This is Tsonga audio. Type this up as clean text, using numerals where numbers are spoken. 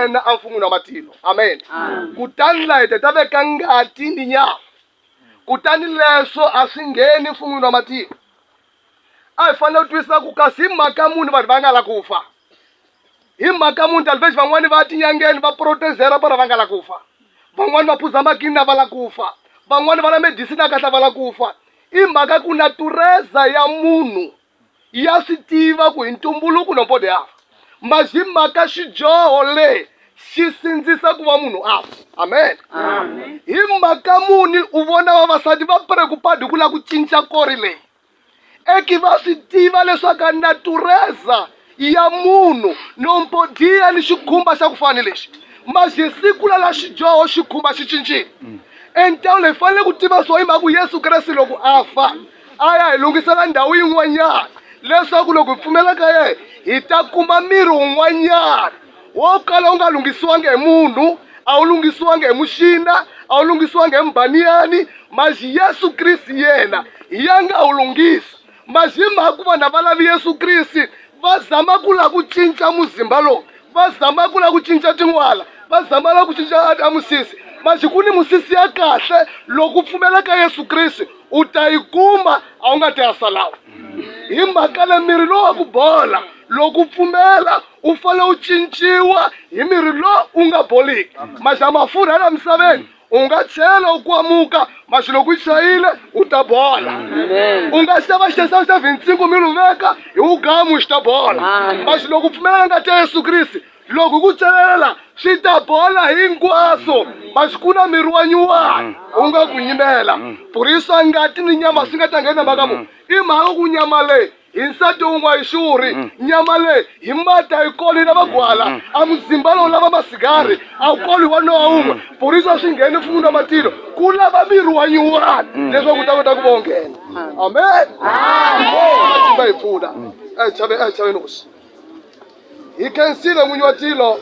Nghena emfun'wini wa matilo. Amen. Kutani la hi ta veka ngati ni nyama. Kutani leswo a swi ngheni mfun'wini wa matilo. A hi fanele ku twisisa ku kasi hi mhaka muni vanhu va nga la ku fa. Hi mhaka muni talvex van'wani va ya tinyangeni va protezera para va nga la ku fa. Van'wani va phuza makina va la ku fa. Van'wani va la medicine ya kahle va la ku fa. I mhaka ku natureza ya munhu ya swi tiva ku hi ntumbuluko nompode ya fa mas hi mhaka xidyoho le xi sindzisa ku va munhu a fa amen hi mhaka muni u vona vavasati va preoccupied hi ku lava ku cinca kori leyi eki va swi tiva leswaku natureza ya munhu nompodiya ni xikhumba xa ku fana ni lexi mas hi siku la la xidyoho xikhumba xi cincile entawula hi fanele ku tiva swo hi mhaka ku Yesu Kreste loko a fa a ya hi lunghisela ndhawu yin'wanyana leswaku loko hi pfumela ka yena hi ta kuma miri wun'wanyana wo kala wu nga lunghisiwangi hi munhu a wu lunghisiwangi hi muxina a wu lunghisiwangi hi mubaniyani mas Yesu Kriste yena hi ya nga wu lunghisa mas hi mhaka ku vanhu a va lavi Yesu Kriste va zama ku lava ku cinca muzimba lowu va zama ku lava ku cinca tin'wala va zama lava ku cinca a musisi mas ku ni musisi ya kahle loko u pfumela ka Yesu Kriste u ta yi kuma a wu nga ta ya salawu hi mhaka le miri lowu wa ku bola loko u pfumela u fanele u cinciwa hi miri lowu u nga boliki maxa mafurha la misaveni u nga chela u kwamuka maxi loko u chayile u ta bola u nga xava xitesa xa 25 mi luveka hi wugamu xi ta bola maxi loko u pfumela ngati ya Yesu Kriste loko hi ku celela swi ta bola hinkwaswo maxi ku na miri wa nyuwana u nga ku nyimela purisa ngati ni nyama swi nga ta nghena mhaka mu i mhaka ku nyama leyi hi nsati wun'we a yi xurhi nyama leyi hi mati a yi koli na vagwala a muzimba lowu lava masigari a wu koli wa nowa wun'we purisa swi ngheni mfun'wini wa matilo ku lava miri wa nyuwana leswaku u ta kota ku va u nghena amen matimba hi pfuna a hi chave a hi chaveni hosi hi khensile n'winyi wa tilo.